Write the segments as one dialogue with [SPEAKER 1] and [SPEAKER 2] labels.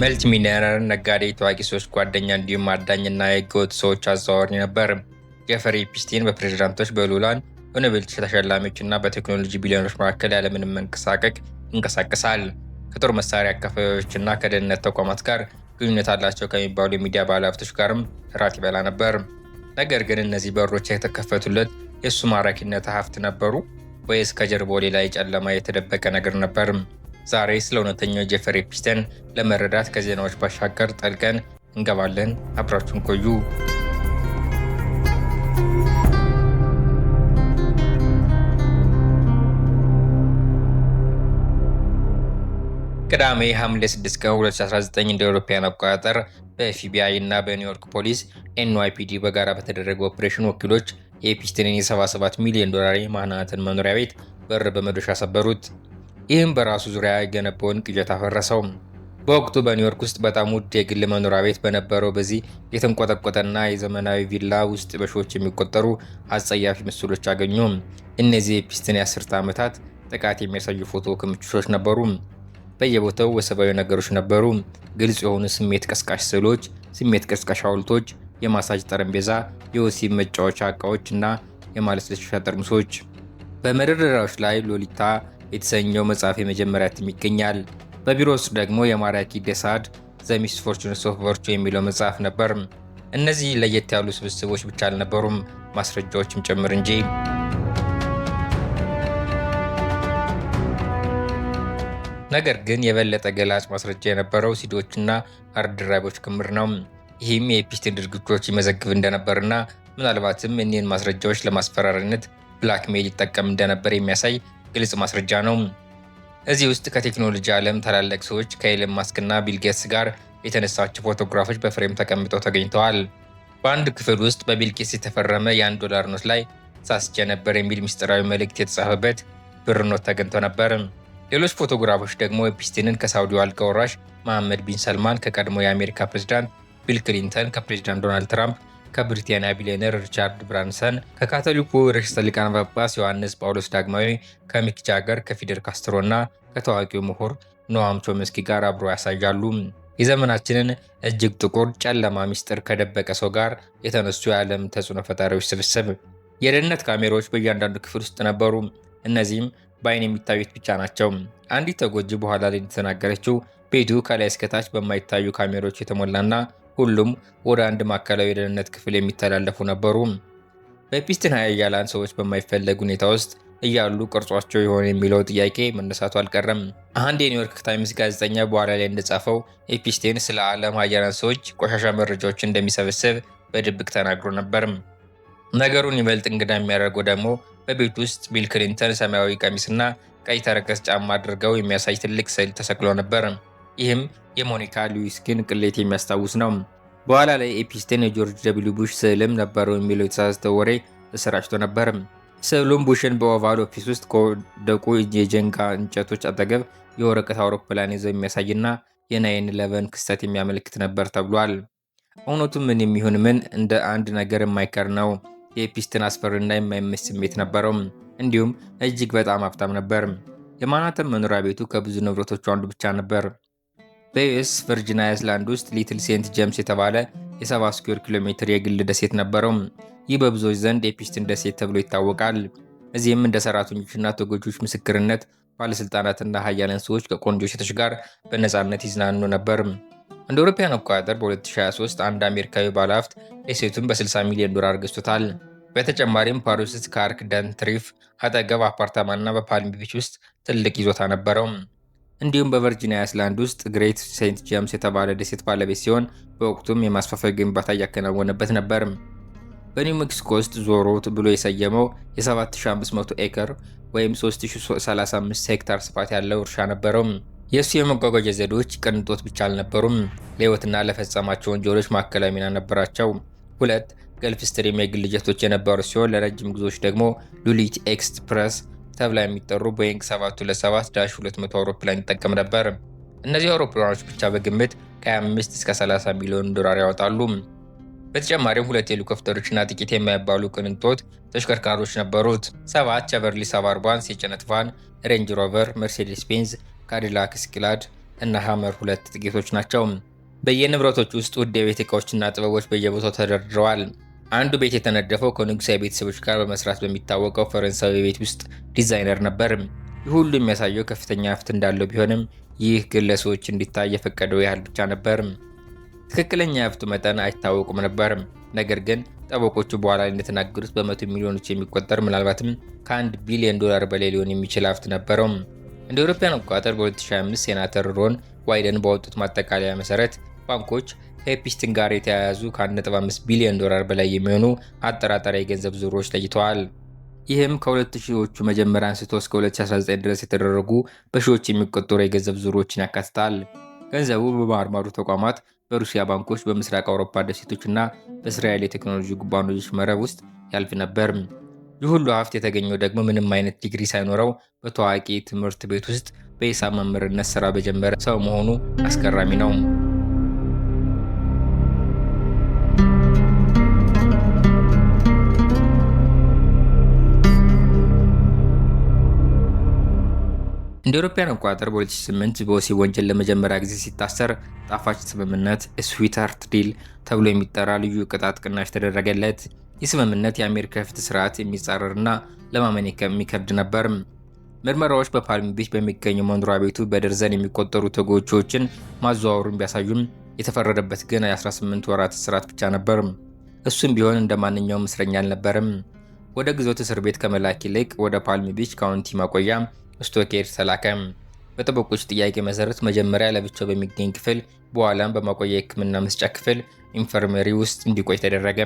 [SPEAKER 1] Multi-millionaire ነጋዴ፣ ታዋቂ ሰዎች ጓደኛ እንዲሁም አዳኝና የህገወጥ ሰዎች አዘዋዋሪ ነበር። ጄፍሪ ኤፕስቲን በፕሬዝዳንቶች፣ በልዑላን፣ በኖቤል ተሸላሚዎች እና በቴክኖሎጂ ቢሊዮነሮች መካከል ያለምንም መንቀሳቀቅ ይንቀሳቀሳል። ከጦር መሳሪያ አከፋፋዮች እና ከደህንነት ተቋማት ጋር ግንኙነት አላቸው ከሚባሉ የሚዲያ ባለሀብቶች ጋርም እራት ይበላ ነበር። ነገር ግን እነዚህ በሮች የተከፈቱለት የእሱ ማራኪነት ሀብት ነበሩ ወይስ ከጀርባው ሌላ የጨለማ የተደበቀ ነገር ነበር? ዛሬ ስለ እውነተኛው ጄፍሪ ኤፕስቲን ለመረዳት ከዜናዎች ባሻገር ጠልቀን እንገባለን። አብራችሁን ቆዩ። ቅዳሜ ሐምሌ 6 ቀን 2019 እንደ አውሮፓውያን አቆጣጠር በኤፍቢአይ እና በኒውዮርክ ፖሊስ NYPD በጋራ በተደረገ ኦፕሬሽን ወኪሎች የኤፕስቲንን የ77 ሚሊዮን ዶላር የማንሃተን መኖሪያ ቤት በር በመዶሻ ሰበሩት። ይህም በራሱ ዙሪያ የገነባውን ቅዠት አፈረሰው። በወቅቱ በኒውዮርክ ውስጥ በጣም ውድ የግል መኖሪያ ቤት በነበረው በዚህ የተንቆጠቆጠና የዘመናዊ ቪላ ውስጥ በሺዎች የሚቆጠሩ አጸያፊ ምስሎች አገኙ። እነዚህ የኤፕስቲን የአስርተ ዓመታት ጥቃት የሚያሳዩ ፎቶ ክምችቶች ነበሩ። በየቦታው ወሲባዊ ነገሮች ነበሩ። ግልጽ የሆኑ ስሜት ቀስቃሽ ስዕሎች፣ ስሜት ቀስቃሽ ሐውልቶች፣ የማሳጅ ጠረጴዛ፣ የወሲብ መጫወቻ ዕቃዎች እና የማለስለሻ ጠርሙሶች። በመደርደሪያዎች ላይ ሎሊታ የተሰኘው መጽሐፍ የመጀመሪያ እትም ይገኛል። በቢሮ ውስጥ ደግሞ የማርኪ ደሳድ The Misfortunes of Virtue የሚለው መጽሐፍ ነበር። እነዚህ ለየት ያሉ ስብስቦች ብቻ አልነበሩም፣ ማስረጃዎችም ጭምር እንጂ። ነገር ግን የበለጠ ገላጭ ማስረጃ የነበረው ሲዲዎችና hard drive ኦች ክምር ነው። ይህም የኤፕስቲን ድርጊቶች ይመዘግብ እንደነበርና ምናልባትም እኒህን ማስረጃዎች ለማስፈራሪነት blackmail ይጠቀም እንደነበር የሚያሳይ ግልጽ ማስረጃ ነው። እዚህ ውስጥ ከቴክኖሎጂ ዓለም ታላላቅ ሰዎች ከኤለን ማስክና ቢል ጌትስ ጋር የተነሳቸው ፎቶግራፎች በ frame ተቀምጠው ተገኝተዋል። በአንድ ክፍል ውስጥ በቢል ጌትስ የተፈረመ የ1 ዶላር ኖት ላይ ሳስቼ ነበር የሚል ምስጢራዊ መልእክት የተጻፈበት ብር ኖት ተገኝቶ ነበር። ሌሎች ፎቶግራፎች ደግሞ ኤፕስቲንን ከሳውዲው አልጋ ወራሽ መሐመድ ቢን ሰልማን፣ ከቀድሞ የአሜሪካ ፕሬዝዳንት ቢል ክሊንተን፣ ከፕሬዝዳንት ዶናልድ ትራምፕ፣ ከብሪታንያ ቢሊዮነር ሪቻርድ ብራንሰን፣ ከካቶሊኩ ርዕሰ ሊቃነ ጳጳስ ዮሐንስ ጳውሎስ ዳግማዊ፣ ከሚክ ጃገር፣ ከፊደል ካስትሮ እና ከታዋቂው ምሁር ኖአም ቾምስኪ ጋር አብሮ ያሳያሉ። የዘመናችንን እጅግ ጥቁር ጨለማ ሚስጥር ከደበቀ ሰው ጋር የተነሱ የዓለም ተጽዕኖ ፈጣሪዎች ስብስብ። የደህንነት ካሜራዎች በእያንዳንዱ ክፍል ውስጥ ነበሩ። እነዚህም በአይን የሚታዩት ብቻ ናቸው። አንዲት ተጎጂ በኋላ ላይ እንደተናገረችው ቤቱ ከላይ እስከታች በማይታዩ ካሜራዎች የተሞላና ሁሉም ወደ አንድ ማዕከላዊ የደህንነት ክፍል የሚተላለፉ ነበሩ። በኤፕስቲን ሀያላን ሰዎች በማይፈለግ ሁኔታ ውስጥ እያሉ ቅርጿቸው የሆነ የሚለው ጥያቄ መነሳቱ አልቀረም። አንድ የኒውዮርክ ታይምስ ጋዜጠኛ በኋላ ላይ እንደጻፈው ኤፕስቲን ስለ ዓለም ሀያላን ሰዎች ቆሻሻ መረጃዎችን እንደሚሰበስብ በድብቅ ተናግሮ ነበር። ነገሩን ይበልጥ እንግዳ የሚያደርገው ደግሞ በቤት ውስጥ ቢል ክሊንተን ሰማያዊ ቀሚስና ቀይ ተረከዝ ጫማ አድርገው የሚያሳይ ትልቅ ስዕል ተሰቅሎ ነበር። ይህም የሞኒካ ሉዊስኪን ቅሌት የሚያስታውስ ነው። በኋላ ላይ ኤፕስቲን የጆርጅ ደብሊው ቡሽ ስዕልም ነበረው የሚለው የተሳሳተ ወሬ ተሰራጭቶ ነበር። ስዕሉም ቡሽን በኦቫል ኦፊስ ውስጥ ከወደቁ የጀንጋ እንጨቶች አጠገብ የወረቀት አውሮፕላን ይዘው የሚያሳይና የ 9/11 ክስተት የሚያመለክት ነበር ተብሏል። እውነቱ ምን የሚሆን ምን እንደ አንድ ነገር የማይቀር ነው። የኤፕስቲን አስፈሪና የማይመች ስሜት ነበረው። እንዲሁም እጅግ በጣም ሀብታም ነበር። የማንሃተን መኖሪያ ቤቱ ከብዙ ንብረቶቹ አንዱ ብቻ ነበር። በዩኤስ ቨርጂን አይላንድ ውስጥ ሊትል ሴንት ጄምስ የተባለ የ70 ስኩዌር ኪሎ ሜትር የግል ደሴት ነበረው። ይህ በብዙዎች ዘንድ የኤፕስቲን ደሴት ተብሎ ይታወቃል። እዚህም እንደ ሰራተኞችና ተጎጂዎች ምስክርነት ባለስልጣናትና ሀያላን ሰዎች ከቆንጆ ሴቶች ጋር በነፃነት ይዝናኑ ነበር። እንደ አውሮፓውያን አቆጣጠር በ2023 አንድ አሜሪካዊ ባለሀብት ደሴቱን በ60 ሚሊዮን ዶላር ገዝቶታል። በተጨማሪም ፓሪስ ውስጥ ከአርክ ደን ትሪፍ አጠገብ አፓርታማና በፓልም ቢች ውስጥ ትልቅ ይዞታ ነበረው። እንዲሁም በቨርጂኒያ አይላንድ ውስጥ ግሬት ሴንት ጄምስ የተባለ ደሴት ባለቤት ሲሆን በወቅቱም የማስፋፊያ ግንባታ እያከናወነበት ነበር። በኒው ሜክሲኮ ውስጥ ዞሮ ብሎ የሰየመው የ7500 ኤከር ወይም 3035 ሄክታር ስፋት ያለው እርሻ ነበረው። የእሱ የመጓጓዣ ዘዴዎች ቅንጦት ብቻ አልነበሩም፣ ለሕይወትና ለፈጸማቸው ወንጀሎች ማዕከላዊ ሚና ነበራቸው። ሁለት ገልፍ ስትሪም የግል ጀቶች የነበሩ ሲሆን ለረጅም ጉዞዎች ደግሞ ሎሊታ ኤክስፕረስ ተብላ የሚጠሩ ቦይንግ 727-200 አውሮፕላን ይጠቀም ነበር። እነዚህ አውሮፕላኖች ብቻ በግምት ከ25 እስከ 30 ሚሊዮን ዶላር ያወጣሉ። በተጨማሪም ሁለት ሄሊኮፕተሮችና ጥቂት የማይባሉ ቅንጦት ተሽከርካሪዎች ነበሩት። ሰባት ቸቨርሊ ሰባርባን የጭነት ቫን፣ ሬንጅ ሮቨር፣ መርሴዲስ ቤንዝ፣ ካዲላክ ኤስካሌድ፣ እና ሃመር 2 ጥቂቶች ናቸው። በየንብረቶች ውስጥ ውድ የቤት ዕቃዎችና ጥበቦች በየቦታው ተደርድረዋል። አንዱ ቤት የተነደፈው ከንጉሣዊ ቤተሰቦች ጋር በመስራት በሚታወቀው ፈረንሳዊ የቤት ውስጥ ዲዛይነር ነበር። ይህ ሁሉ የሚያሳየው ከፍተኛ ሀብት እንዳለው ቢሆንም ይህ ግን ለሰዎች እንዲታይ የፈቀደው ያህል ብቻ ነበር። ትክክለኛ የሀብቱ መጠን አይታወቁም ነበር። ነገር ግን ጠበቆቹ በኋላ ላይ እንደተናገሩት በመቶ ሚሊዮኖች የሚቆጠር፣ ምናልባትም ከ1 ቢሊዮን ዶላር በላይ ሊሆን የሚችል ሀብት ነበረው። እንደ አውሮፓውያን አቆጣጠር በ2025 ሴናተር ሮን ዋይደን ባወጡት ማጠቃለያ መሰረት ባንኮች ከኤፒስቲን ጋር የተያያዙ ከ1.5 ቢሊዮን ዶላር በላይ የሚሆኑ አጠራጣሪ የገንዘብ ዝውውሮች ለይተዋል። ይህም ከ2000ዎቹ መጀመሪያ አንስቶ እስከ 2019 ድረስ የተደረጉ በሺዎች የሚቆጠሩ የገንዘብ ዝውውሮችን ያካትታል። ገንዘቡ በባህር ማዶ ተቋማት፣ በሩሲያ ባንኮች፣ በምስራቅ አውሮፓ ደሴቶች እና በእስራኤል የቴክኖሎጂ ኩባንያዎች መረብ ውስጥ ያልፍ ነበር። ይህ ሁሉ ሀብት የተገኘው ደግሞ ምንም አይነት ዲግሪ ሳይኖረው በታዋቂ ትምህርት ቤት ውስጥ በሂሳብ መምህርነት ስራ በጀመረ ሰው መሆኑ አስገራሚ ነው። እንደ አውሮፓውያን አቆጣጠር በ2008 በወሲብ ወንጀል ለመጀመሪያ ጊዜ ሲታሰር ጣፋጭ ስምምነት፣ sweetheart deal ተብሎ የሚጠራ ልዩ ቅጣት ቅናሽ ተደረገለት። ይህ ስምምነት የአሜሪካ የፍትህ ስርዓት የሚጻረርና ለማመን የሚከብድ ነበር። ምርመራዎች በፓልም ቢች በሚገኘው መኖሪያ ቤቱ በደርዘን የሚቆጠሩ ተጎጂዎችን ማዘዋወሩን ቢያሳዩም የተፈረደበት ግን የ18 ወራት እስራት ብቻ ነበር። እሱም ቢሆን እንደ ማንኛውም እስረኛ አልነበረም። ወደ ግዞት እስር ቤት ከመላክ ይልቅ ወደ ፓልም ቢች ካውንቲ ማቆያ ስቶኬድ ተላከ። በጠበቆች ጥያቄ መሰረት መጀመሪያ ለብቻው በሚገኝ ክፍል፣ በኋላም በማቆያ የሕክምና መስጫ ክፍል infirmary ውስጥ እንዲቆይ ተደረገ።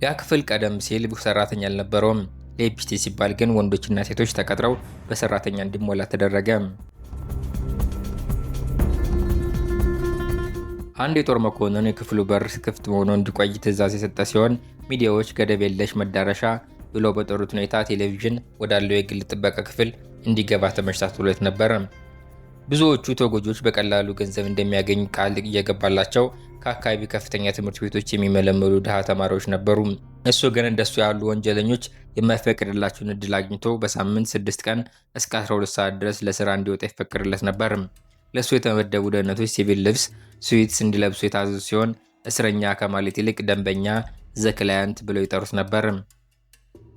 [SPEAKER 1] ያ ክፍል ቀደም ሲል ሰራተኛ አልነበረውም። ለኤፒስቲን ሲባል ግን ወንዶችና ሴቶች ተቀጥረው በሰራተኛ እንዲሞላ ተደረገ። አንድ የጦር መኮንን የክፍሉ በር ክፍት ሆኖ እንዲቆይ ትዕዛዝ የሰጠ ሲሆን ሚዲያዎች ገደብ የለሽ መዳረሻ ብለው በጠሩት ሁኔታ ቴሌቪዥን ወዳለው የግል ጥበቃ ክፍል እንዲገባ ተመቻችቶለት ነበር። ብዙዎቹ ተጎጂዎች በቀላሉ ገንዘብ እንደሚያገኙ ቃል እየገባላቸው ከአካባቢ ከፍተኛ ትምህርት ቤቶች የሚመለመሉ ድሃ ተማሪዎች ነበሩ። እሱ ግን እንደሱ ያሉ ወንጀለኞች የማይፈቅድላቸውን እድል አግኝቶ በሳምንት 6 ቀን እስከ 12 ሰዓት ድረስ ለስራ እንዲወጣ ይፈቅድለት ነበር። ለእሱ የተመደቡ ደህንነቶች ሲቪል ልብስ፣ suits እንዲለብሱ የታዘዙ ሲሆን እስረኛ ከማለት ይልቅ ደንበኛ፣ the client ብለው ይጠሩት ነበር።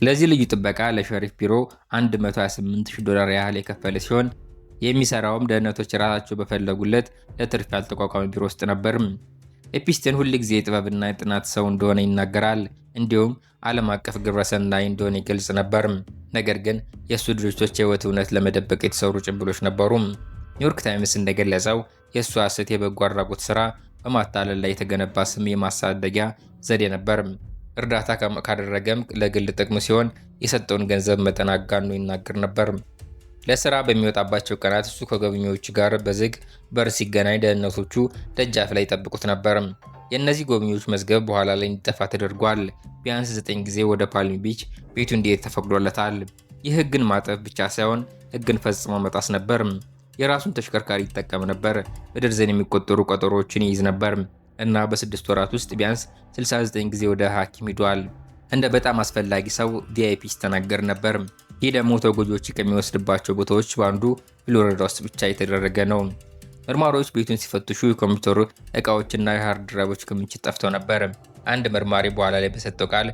[SPEAKER 1] ለዚህ ልዩ ጥበቃ ለሸሪፍ ቢሮ 128,000 ዶላር ያህል የከፈለ ሲሆን የሚሰራውም ደህንነቶች ራሳቸው በፈለጉለት ለትርፍ ያልተቋቋመ ቢሮ ውስጥ ነበር። ኤፒስቲን ሁልጊዜ የጥበብና የጥናት ሰው እንደሆነ ይናገራል። እንዲሁም ዓለም አቀፍ ግብረሰናይ እንደሆነ ይገልጽ ነበር። ነገር ግን የእሱ ድርጅቶች የህይወት እውነት ለመደበቅ የተሰሩ ጭንብሎች ነበሩ። ኒውዮርክ ታይምስ እንደገለጸው የእሱ ሐሰት የበጎ አድራጎት ስራ በማታለል ላይ የተገነባ ስም የማሳደጊያ ዘዴ ነበር። እርዳታ ካደረገም ለግል ጥቅሙ ሲሆን የሰጠውን ገንዘብ መጠን አጋኖ ይናገር ነበር። ለስራ በሚወጣባቸው ቀናት እሱ ከጎብኚዎች ጋር በዝግ በር ሲገናኝ ደህንነቶቹ ደጃፍ ላይ ይጠብቁት ነበር። የእነዚህ ጎብኚዎች መዝገብ በኋላ ላይ እንዲጠፋ ተደርጓል። ቢያንስ 9 ጊዜ ወደ ፓልም ቢች ቤቱ እንዲሄድ ተፈቅዶለታል። ይህ ህግን ማጠፍ ብቻ ሳይሆን ህግን ፈጽሞ መጣስ ነበር። የራሱን ተሽከርካሪ ይጠቀም ነበር። በደርዘን የሚቆጠሩ ቀጠሮዎችን ይይዝ ነበር እና በ6 ወራት ውስጥ ቢያንስ 69 ጊዜ ወደ ሐኪም ሂዷል። እንደ በጣም አስፈላጊ ሰው፣ VIP ይስተናገድ ነበር። ይህ ደግሞ ተጎጂዎች ከሚወስድባቸው ቦታዎች በአንዱ ፍሎሪዳ ውስጥ ብቻ የተደረገ ነው። መርማሪዎች ቤቱን ሲፈትሹ የኮምፒውተሩ እቃዎችና የሃርድ ድራይቮች ክምችት ጠፍተው ነበር። አንድ መርማሪ በኋላ ላይ በሰጠው ቃል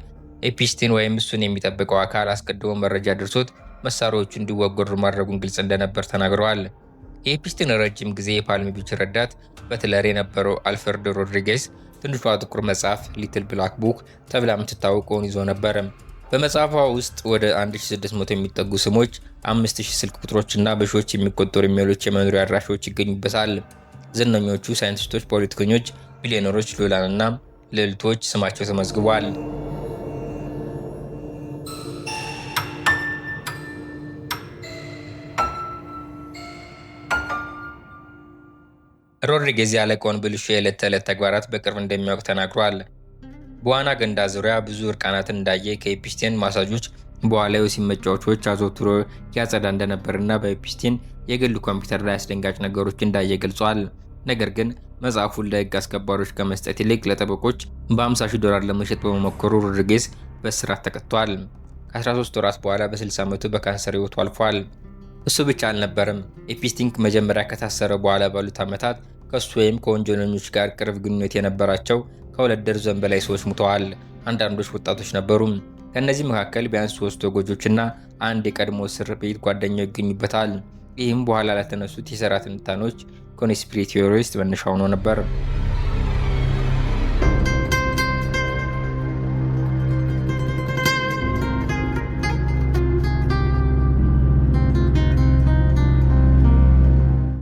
[SPEAKER 1] ኤፒስቲን ወይም እሱን የሚጠብቀው አካል አስቀድሞ መረጃ ደርሶት መሳሪያዎቹ እንዲወገዱ ማድረጉን ግልጽ እንደነበር ተናግረዋል። የኤፒስቲን ረጅም ጊዜ የፓልም ቢች ረዳት butler የነበረው አልፍሬዶ ሮድሪጌስ ትንሿ ጥቁር መጽሐፍ፣ Little Black Book ተብላ የምትታወቀውን ይዞ ነበር። በመጽሐፏ ውስጥ ወደ 1600 የሚጠጉ ስሞች፣ 5000 ስልክ ቁጥሮች እና በሺዎች የሚቆጠሩ ኢሜሎች፣ የመኖሪያ አድራሻዎች ይገኙበታል። ዝነኞቹ ሳይንቲስቶች፣ ፖለቲከኞች፣ ቢሊዮነሮች፣ ልዑላንና ልዕልቶች ስማቸው ተመዝግቧል። ሮድሪጌዝ ያለቃውን ብልሹ የዕለት ተዕለት ተግባራት በቅርብ እንደሚያውቅ ተናግሯል። በዋና ገንዳ ዙሪያ ብዙ እርቃናትን እንዳየ፣ ከኤፒስቴን ማሳጆች በኋላ የወሲብ መጫወቻዎች አዘውትሮ ያጸዳ እንደነበርና በኤፒስቴን የግል ኮምፒውተር ላይ አስደንጋጭ ነገሮች እንዳየ ገልጿል። ነገር ግን መጽሐፉን ለሕግ አስከባሪዎች ከመስጠት ይልቅ ለጠበቆች በ50 ሺህ ዶላር ለመሸጥ በመሞከሩ ሮድሪጌዝ በእስራት ተቀጥቷል። ከ13 ወራት በኋላ በ60 ዓመቱ በካንሰር ሕይወቱ አልፏል። እሱ ብቻ አልነበረም። ኤፒስቲን መጀመሪያ ከታሰረ በኋላ ባሉት ዓመታት ከእሱ ወይም ከወንጀለኞች ጋር ቅርብ ግንኙነት የነበራቸው ከ2 ደርዘን በላይ ሰዎች ሙተዋል። አንዳንዶች ወጣቶች ነበሩ። ከእነዚህ መካከል ቢያንስ ሶስት ተጎጂዎችና አንድ የቀድሞ እስር ቤት ጓደኛው ይገኙበታል። ይህም በኋላ ለተነሱት የሴራ ትንታኔዎች conspiracy theorist መነሻ ሆኖ ነበር።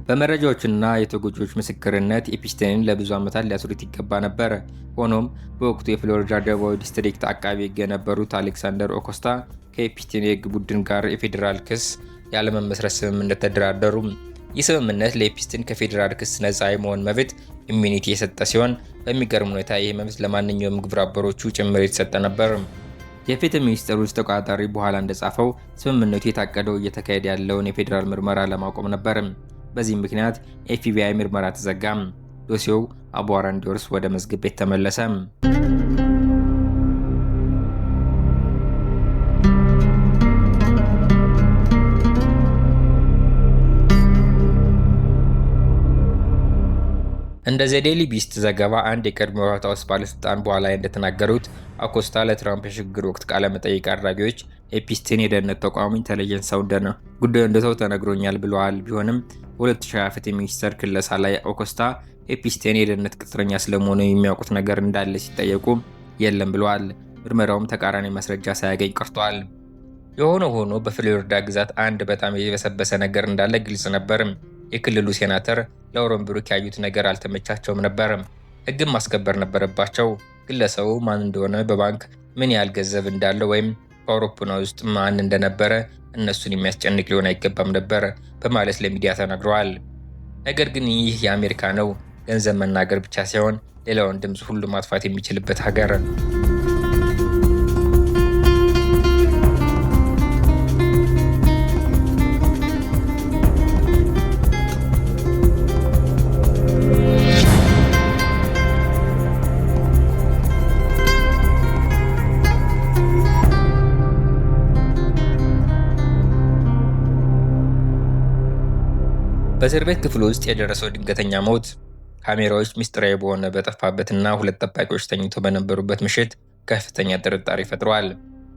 [SPEAKER 1] በመረጃዎችና የተጎጂዎች ምስክርነት ኤፒስቴንን ለብዙ ዓመታት ሊያስሩት ይገባ ነበር። ሆኖም በወቅቱ የፍሎሪዳ ደቡባዊ ዲስትሪክት አቃቢ ሕግ የነበሩት አሌክሳንደር ኦኮስታ ከኤፒስቴን የሕግ ቡድን ጋር የፌዴራል ክስ ያለመመስረት ስምምነት ተደራደሩ። ይህ ስምምነት ለኤፒስቴን ከፌዴራል ክስ ነፃ የመሆን መብት immunity የሰጠ ሲሆን በሚገርም ሁኔታ ይህ መብት ለማንኛውም ግብረ አበሮቹ ጭምር የተሰጠ ነበር። የፍትህ ሚኒስቴር ውስጥ ተቆጣጣሪ በኋላ እንደጻፈው ስምምነቱ የታቀደው እየተካሄደ ያለውን የፌዴራል ምርመራ ለማቆም ነበር። በዚህም ምክንያት ኤፍቢአይ ምርመራ ተዘጋም። ዶሴው አቧራ እንዲወርስ ወደ መዝገብ ቤት ተመለሰ። እንደ The Daily Beast ዘገባ አንድ የቀድሞ የዋይት ሀውስ ባለስልጣን በኋላ እንደተናገሩት አኮስታ ለትራምፕ የሽግግር ወቅት ቃለ መጠይቅ አድራጊዎች ኤፒስቲን የደህንነት ተቋሙ intelligence ሰው እንደነ ጉዳዩ እንደተው ተነግሮኛል ብለዋል። ቢሆንም በ2020 ፍትህ ሚኒስቴር ክለሳ ላይ አኮስታ ኤፒስቴን የደህንነት ቅጥረኛ ስለመሆኑ የሚያውቁት ነገር እንዳለ ሲጠየቁ የለም ብለዋል። ምርመራውም ተቃራኒ ማስረጃ ሳያገኝ ቀርቷል። የሆነ ሆኖ በፍሎሪዳ ግዛት አንድ በጣም የበሰበሰ ነገር እንዳለ ግልጽ ነበር። የክልሉ ሴናተር ላውረን ብሩክ ያዩት ነገር አልተመቻቸውም ነበር። ሕግን ማስከበር ነበረባቸው። ግለሰቡ ማን እንደሆነ፣ በባንክ ምን ያህል ገንዘብ እንዳለው ወይም በአውሮፕላን ውስጥ ማን እንደነበረ እነሱን የሚያስጨንቅ ሊሆን አይገባም ነበር በማለት ለሚዲያ ተናግረዋል። ነገር ግን ይህ የአሜሪካ ነው። ገንዘብ መናገር ብቻ ሳይሆን ሌላውን ድምፅ ሁሉ ማጥፋት የሚችልበት ሀገር። በእስር ቤት ክፍል ውስጥ የደረሰው ድንገተኛ ሞት ካሜራዎች ምስጢራዊ በሆነ በጠፋበትና ሁለት ጠባቂዎች ተኝተው በነበሩበት ምሽት ከፍተኛ ጥርጣሬ ፈጥሯል።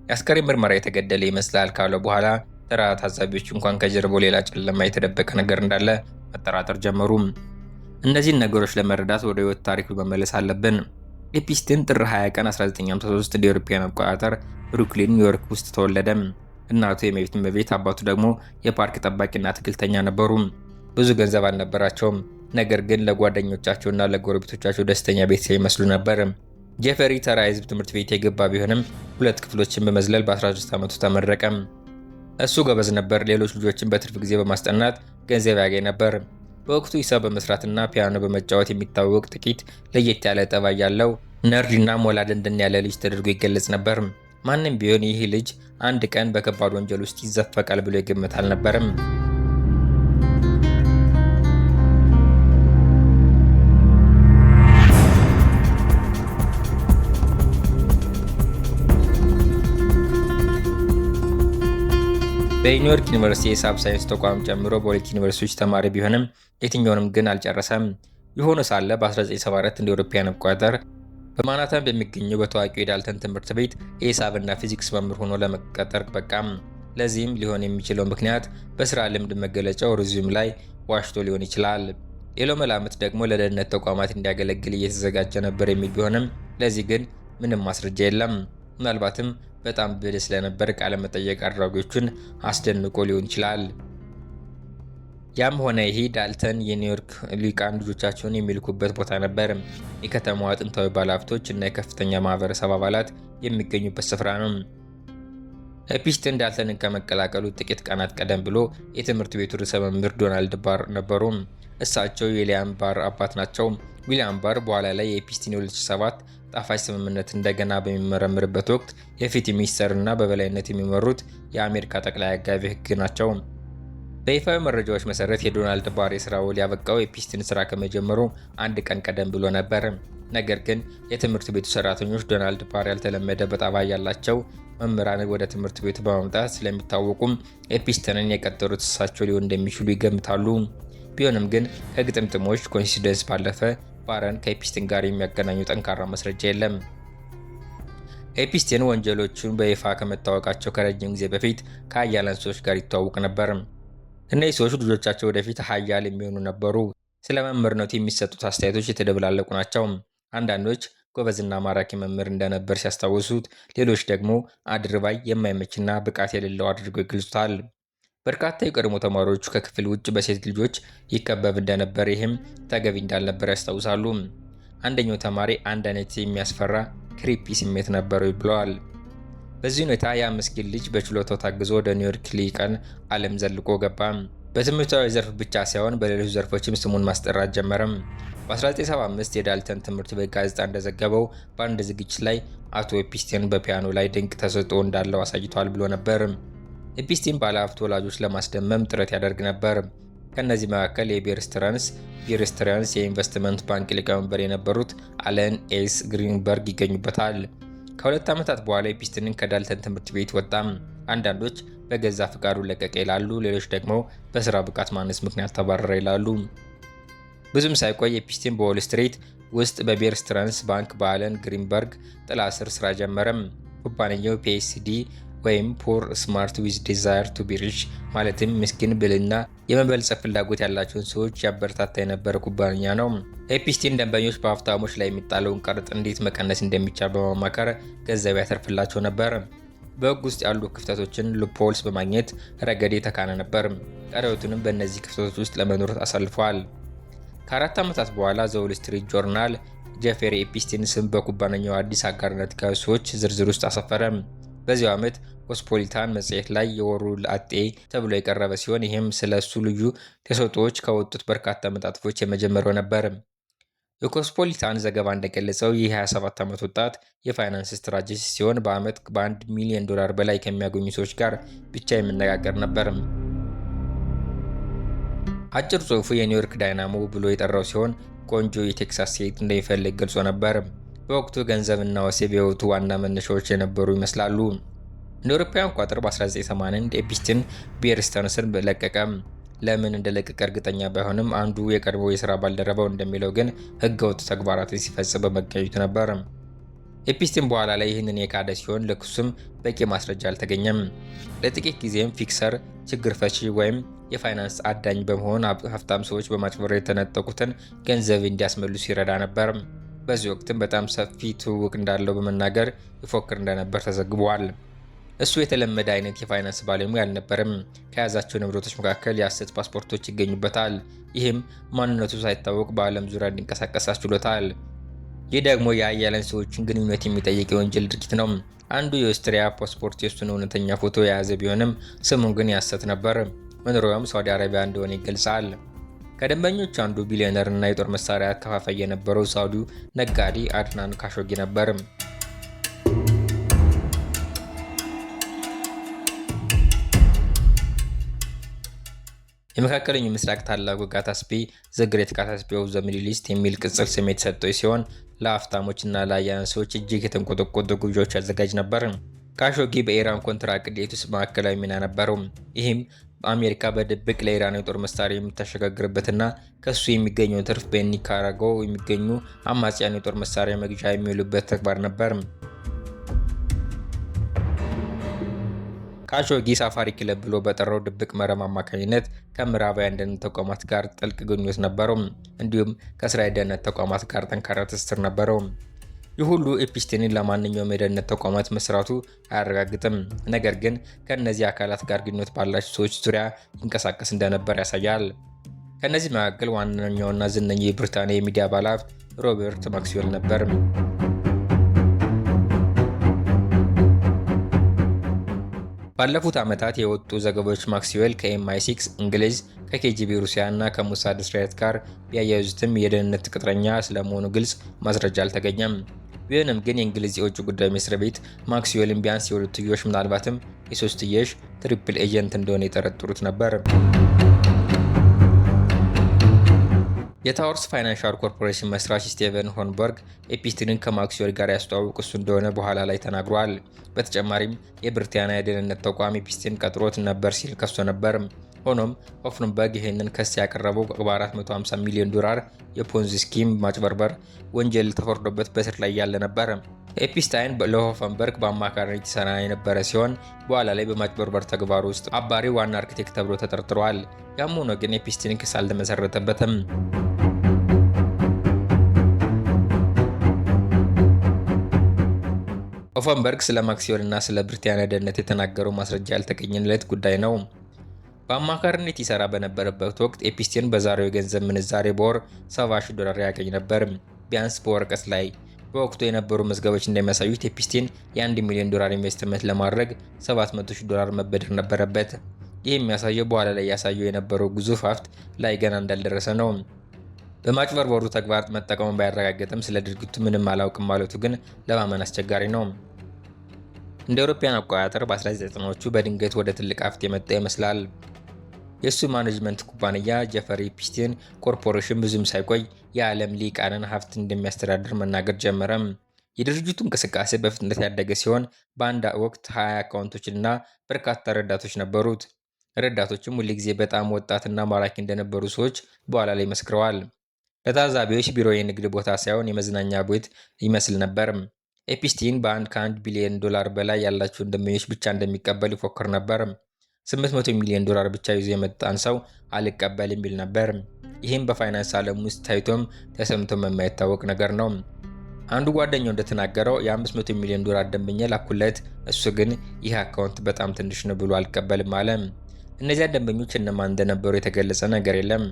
[SPEAKER 1] የአስከሬን ምርመራ የተገደለ ይመስላል ካለ በኋላ ተራ ታዛቢዎች እንኳን ከጀርባው ሌላ ጨለማ የተደበቀ ነገር እንዳለ መጠራጠር ጀመሩ። እነዚህን ነገሮች ለመረዳት ወደ ህይወት ታሪኩ መመለስ አለብን። ኤፒስቲን ጥር 20 ቀን 1953 እንደ አውሮፓውያን አቆጣጠር ብሩክሊን ኒውዮርክ ውስጥ ተወለደ። እናቱ የቤት እመቤት፣ አባቱ ደግሞ የፓርክ ጠባቂና አትክልተኛ ነበሩ። ብዙ ገንዘብ አልነበራቸውም፣ ነገር ግን ለጓደኞቻቸውና ለጎረቤቶቻቸው ደስተኛ ቤተሰብ ይመስሉ ነበር። ጄፈሪ ተራ የህዝብ ትምህርት ቤት የገባ ቢሆንም ሁለት ክፍሎችን በመዝለል በ13 ዓመቱ ተመረቀ። እሱ ጎበዝ ነበር። ሌሎች ልጆችን በትርፍ ጊዜ በማስጠናት ገንዘብ ያገኝ ነበር። በወቅቱ ሂሳብ በመስራትና ፒያኖ በመጫወት የሚታወቅ ጥቂት ለየት ያለ ጠባይ ያለው nerd ና ሞላ ደንደን ያለ ልጅ ተደርጎ ይገለጽ ነበር። ማንም ቢሆን ይህ ልጅ አንድ ቀን በከባድ ወንጀል ውስጥ ይዘፈቃል ብሎ ይገምት አልነበረም። በኒውዮርክ ዩኒቨርሲቲ የሂሳብ ሳይንስ ተቋም ጨምሮ በሁለት ዩኒቨርሲቲዎች ተማሪ ቢሆንም የትኛውንም ግን አልጨረሰም። የሆነ ሳለ በ1974 እንደ አውሮፓውያን አቆጣጠር በማንሃታን በሚገኘው በታዋቂው የዳልተን ትምህርት ቤት የሂሳብና ፊዚክስ መምህር ሆኖ ለመቀጠር በቃም። ለዚህም ሊሆን የሚችለው ምክንያት በስራ ልምድ መገለጫው resume ላይ ዋሽቶ ሊሆን ይችላል። ሌላው መላምት ደግሞ ለደህንነት ተቋማት እንዲያገለግል እየተዘጋጀ ነበር የሚል ቢሆንም ለዚህ ግን ምንም ማስረጃ የለም። ምናልባትም በጣም ብልህ ስለነበር ቃለ መጠየቅ አድራጊዎቹን አስደንቆ ሊሆን ይችላል። ያም ሆነ ይህ ዳልተን የኒውዮርክ ሊቃን ልጆቻቸውን የሚልኩበት ቦታ ነበር። የከተማዋ ጥንታዊ ባለሀብቶች እና የከፍተኛ ማህበረሰብ አባላት የሚገኙበት ስፍራ ነው። ኤፒስቲን ዳልተንን ከመቀላቀሉ ጥቂት ቀናት ቀደም ብሎ የትምህርት ቤቱ ርዕሰ መምህር ዶናልድ ባር ነበሩ። እሳቸው የዊሊያም ባር አባት ናቸው። ዊሊያም ባር በኋላ ላይ የኤፒስቲን የ2007 ጣፋጭ ስምምነት እንደገና በሚመረምርበት ወቅት የፍትህ ሚኒስተር እና በበላይነት የሚመሩት የአሜሪካ ጠቅላይ አቃቤ ሕግ ናቸው። በይፋዊ መረጃዎች መሰረት የዶናልድ ባር የስራ ውል ያበቃው ኤፒስቲን ስራ ከመጀመሩ አንድ ቀን ቀደም ብሎ ነበር። ነገር ግን የትምህርት ቤቱ ሰራተኞች ዶናልድ ባር ያልተለመደ በጠባይ ያላቸው መምህራን ወደ ትምህርት ቤቱ በማምጣት ስለሚታወቁም ኤፒስተንን የቀጠሩት እሳቸው ሊሆን እንደሚችሉ ይገምታሉ። ቢሆንም ግን ከግጥምጥሞች coincidence ባለፈ ባረን ከኤፒስቲን ጋር የሚያገናኙ ጠንካራ ማስረጃ የለም። ኤፒስቲን ወንጀሎቹን በይፋ ከመታወቃቸው ከረጅም ጊዜ በፊት ከሀያላን ሰዎች ጋር ይተዋወቅ ነበር። እነዚህ ሰዎች ልጆቻቸው ወደፊት ሀያል የሚሆኑ ነበሩ። ስለ መምህርነቱ የሚሰጡት አስተያየቶች የተደበላለቁ ናቸው። አንዳንዶች ጎበዝና ማራኪ መምህር እንደነበር ሲያስታውሱት፣ ሌሎች ደግሞ አድርባይ፣ የማይመችና ብቃት የሌለው አድርገው ይገልጹታል። በርካታ የቀድሞ ተማሪዎቹ ከክፍል ውጭ በሴት ልጆች ይከበብ እንደነበር፣ ይህም ተገቢ እንዳልነበር ያስታውሳሉ። አንደኛው ተማሪ አንድ አይነት የሚያስፈራ creepy ስሜት ነበረው ብለዋል። በዚህ ሁኔታ ያ ምስኪን ልጅ በችሎታው ታግዞ ወደ ኒውዮርክ ሊቃን ዓለም ዘልቆ ገባ። በትምህርታዊ ዘርፍ ብቻ ሳይሆን በሌሎች ዘርፎችም ስሙን ማስጠራት ጀመረም። በ1975 የዳልተን ትምህርት ቤት ጋዜጣ እንደዘገበው በአንድ ዝግጅት ላይ አቶ ኤፒስቲን በፒያኖ ላይ ድንቅ ተሰጥኦ እንዳለው አሳይቷል ብሎ ነበር። ኤፒስቲን ባለሀብት ወላጆች ለማስደመም ጥረት ያደርግ ነበር። ከእነዚህ መካከል የቤር ስተርንስ የኢንቨስትመንት ባንክ ሊቀመንበር የነበሩት አለን ኤስ ግሪንበርግ ይገኙበታል። ከ2 ዓመታት በኋላ ኤፒስቲንን ከዳልተን ትምህርት ቤት ወጣም። አንዳንዶች በገዛ ፍቃዱ ለቀቀ ይላሉ፣ ሌሎች ደግሞ በስራ ብቃት ማነስ ምክንያት ተባረረ ይላሉ። ብዙም ሳይቆይ ኤፒስቲን በዎል ስትሪት ውስጥ በቤር ስተርንስ ባንክ በአለን ግሪንበርግ ጥላ ስር ስራ ጀመረም። ኩባንያው PSD ወይም poor smart with desire to be rich ማለትም ምስኪን ብልህና የመበልጸግ ፍላጎት ያላቸውን ሰዎች ያበረታታ የነበረ ኩባንያ ነው። ኤፒስቲን ደንበኞች በሀብታሞች ላይ የሚጣለውን ቀረጥ እንዴት መቀነስ እንደሚቻል በማማከር ገንዘብ ያተርፍላቸው ነበር። በሕግ ውስጥ ያሉ ክፍተቶችን loopholes በማግኘት ረገድ የተካነ ነበር። ቀሪ ሕይወቱንም በእነዚህ ክፍተቶች ውስጥ ለመኖር አሳልፈዋል። ከ4 ዓመታት በኋላ ዘ ዎል ስትሪት ጆርናል ጀፌሪ ኤፒስቲን ስም በኩባንያው አዲስ አጋርነት ከሰዎች ዝርዝር ውስጥ አሰፈረ። በዚያው ዓመት ኮስፖሊታን መጽሔት ላይ የወሩ ላጤ ተብሎ የቀረበ ሲሆን ይህም ስለ እሱ ልዩ ተሰጥኦዎች ከወጡት በርካታ መጣጥፎች የመጀመሪያው ነበር። የኮስፖሊታን ዘገባ እንደገለጸው ይህ 27 ዓመት ወጣት የፋይናንስ strategist ሲሆን በዓመት በ1 ሚሊዮን ዶላር በላይ ከሚያገኙ ሰዎች ጋር ብቻ የሚነጋገር ነበር። አጭር ጽሑፉ የኒውዮርክ ዳይናሞ ብሎ የጠራው ሲሆን ቆንጆ የቴክሳስ ሴት እንደሚፈልግ ገልጾ ነበር። በወቅቱ ገንዘብና ወሲብ የሕይወቱ ዋና መነሻዎች የነበሩ ይመስላሉ። እንደ አውሮፓውያን አቆጣጠር በ1981 ኤፒስቲን ቤር ስተርንስን ለቀቀ። ለምን እንደለቀቀ እርግጠኛ ባይሆንም አንዱ የቀድሞ የሥራ ባልደረባው እንደሚለው ግን ሕገወጥ ተግባራትን ሲፈጽም በመገኘቱ ነበር። ኤፒስቲን በኋላ ላይ ይህንን የካደ ሲሆን ለክሱም በቂ ማስረጃ አልተገኘም። ለጥቂት ጊዜም fixer፣ ችግር ፈቺ ወይም የፋይናንስ አዳኝ በመሆን ሀብታም ሰዎች በማጭበርበር የተነጠቁትን ገንዘብ እንዲያስመልሱ ይረዳ ነበር። በዚህ ወቅትም በጣም ሰፊ ትውውቅ እንዳለው በመናገር ይፎክር እንደነበር ተዘግቧል። እሱ የተለመደ አይነት የፋይናንስ ባለሙያ አልነበረም። ከያዛቸው ንብረቶች መካከል የሐሰት ፓስፖርቶች ይገኙበታል። ይህም ማንነቱ ሳይታወቅ በዓለም ዙሪያ እንዲንቀሳቀስ አስችሎታል። ይህ ደግሞ የሀያላን ሰዎችን ግንኙነት የሚጠይቅ የወንጀል ድርጊት ነው። አንዱ የኦስትሪያ ፓስፖርት የእሱን እውነተኛ ፎቶ የያዘ ቢሆንም ስሙን ግን የሐሰት ነበር። መኖሪያውም ሳውዲ አረቢያ እንደሆነ ይገልጻል። ከደንበኞቹ አንዱ ቢሊዮነር እና የጦር መሳሪያ አከፋፋይ የነበረው ሳውዲው ነጋዴ አድናን ካሾጊ ነበር። የመካከለኛው ምስራቅ ታላቁ ጋትስቢ The Great Gatsby of the Middle East የሚል ቅጽል ስም የተሰጠው ሲሆን ለሀብታሞች እና ለሀያላን ሰዎች እጅግ የተንቆጠቆጡ ግብዣዎች ያዘጋጅ ነበር። ካሾጊ በኢራን ኮንትራ ቅሌት ውስጥ ማዕከላዊ ሚና ነበረው። ይህም አሜሪካ በድብቅ ለኢራን የጦር መሳሪያ የምታሸጋግርበትና ከሱ የሚገኘው ትርፍ በኒካራጓ የሚገኙ አማጽያን የጦር መሳሪያ መግዣ የሚውሉበት ተግባር ነበር። ካሾጊ ሳፋሪ ክለብ ብሎ በጠራው ድብቅ መረብ አማካኝነት ከምዕራባውያን ደህንነት ተቋማት ጋር ጥልቅ ግንኙነት ነበረው። እንዲሁም ከእስራኤል ደህንነት ተቋማት ጋር ጠንካራ ትስስር ነበረው። ይህ ሁሉ ኤፒስቲንን ለማንኛውም የደህንነት ተቋማት መስራቱ አያረጋግጥም። ነገር ግን ከእነዚህ አካላት ጋር ግንኙነት ባላቸው ሰዎች ዙሪያ ይንቀሳቀስ እንደነበር ያሳያል። ከእነዚህ መካከል ዋነኛውና ዝነኛው የብሪታንያ የሚዲያ ባለሀብት ሮበርት ማክስዌል ነበር። ባለፉት ዓመታት የወጡ ዘገባዎች ማክስዌል ከኤምአይ6 እንግሊዝ፣ ከኬጂቢ ሩሲያ እና ከሞሳድ እስራኤል ጋር ቢያያይዙትም የደህንነት ቅጥረኛ ስለመሆኑ ግልጽ ማስረጃ አልተገኘም። ቢሆንም ግን የእንግሊዝ የውጭ ጉዳይ መስሪያ ቤት ማክስዌልን ቢያንስ የሁለትዮሽ ምናልባትም የሶስትዮሽ triple agent እንደሆነ የጠረጠሩት ነበር። የታወርስ ፋይናንሻል ኮርፖሬሽን መስራች ስቴቨን ሆንበርግ ኤፒስቲንን ከማክስዌል ጋር ያስተዋወቅ እሱ እንደሆነ በኋላ ላይ ተናግሯል። በተጨማሪም የብሪታንያ የደህንነት ተቋም ኤፒስቲን ቀጥሮት ነበር ሲል ከሶ ነበር። ሆኖም ሆፍንበርግ ይህንን ክስ ያቀረበው በ450 ሚሊዮን ዶላር የፖንዚ scheme ማጭበርበር ወንጀል ተፈርዶበት በእስር ላይ ያለ ነበር። ኤፒስታይን ለሆፈንበርግ በአማካሪነት ይሰራ የነበረ ሲሆን በኋላ ላይ በማጭበርበር ተግባር ውስጥ አባሪ ዋና አርኪቴክት ተብሎ ተጠርጥሯል። ያም ሆኖ ግን ኤፒስቲን ክስ አልተመሰረተበትም። ሆፈንበርግ ስለ ማክስዌል እና ስለ ብሪታንያ ደህንነት የተናገረው ማስረጃ ያልተገኘለት ጉዳይ ነው። በአማካሪነት ይሰራ በነበረበት ወቅት ኤፒስቲን በዛሬው የገንዘብ ምንዛሬ በወር 70,000 ዶላር ያገኝ ነበር፣ ቢያንስ በወረቀት ላይ። በወቅቱ የነበሩ መዝገቦች እንደሚያሳዩት ኤፒስቲን የ1 ሚሊዮን ዶላር ኢንቨስትመንት ለማድረግ 700,000 ዶላር መበደር ነበረበት። ይህ የሚያሳየው በኋላ ላይ ያሳየው የነበረው ግዙፍ ሀብት ላይ ገና እንዳልደረሰ ነው። በማጭበርበሩ ተግባር መጠቀሙን ባያረጋግጥም ስለ ድርጊቱ ምንም አላውቅም ማለቱ ግን ለማመን አስቸጋሪ ነው። እንደ አውሮፓውያን አቆጣጠር በ1990ዎቹ በድንገት ወደ ትልቅ ሀብት የመጣ ይመስላል። የእሱ ማኔጅመንት ኩባንያ ጀፈሪ ኤፒስቲን ኮርፖሬሽን ብዙም ሳይቆይ የዓለም ሊቃንን ሀብት እንደሚያስተዳድር መናገር ጀመረም። የድርጅቱ እንቅስቃሴ በፍጥነት ያደገ ሲሆን በአንድ ወቅት 20 አካውንቶችና በርካታ ረዳቶች ነበሩት። ረዳቶችም ሁልጊዜ በጣም ወጣትና ማራኪ እንደነበሩ ሰዎች በኋላ ላይ መስክረዋል። ለታዛቢዎች ቢሮ የንግድ ቦታ ሳይሆን የመዝናኛ ቤት ይመስል ነበር። ኤፒስቲን በአንድ ከ1 ቢሊዮን ዶላር በላይ ያላቸውን ደንበኞች ብቻ እንደሚቀበል ይፎክር ነበር። 800 ሚሊዮን ዶላር ብቻ ይዞ የመጣን ሰው አልቀበልም የሚል ነበር። ይህም በፋይናንስ ዓለም ውስጥ ታይቶም ተሰምቶም የማይታወቅ ነገር ነው። አንዱ ጓደኛው እንደተናገረው የ500 ሚሊዮን ዶላር ደንበኛ ላኩለት፣ እሱ ግን ይህ አካውንት በጣም ትንሽ ነው ብሎ አልቀበልም አለ። እነዚያ ደንበኞች እነማን እንደነበሩ የተገለጸ ነገር የለም።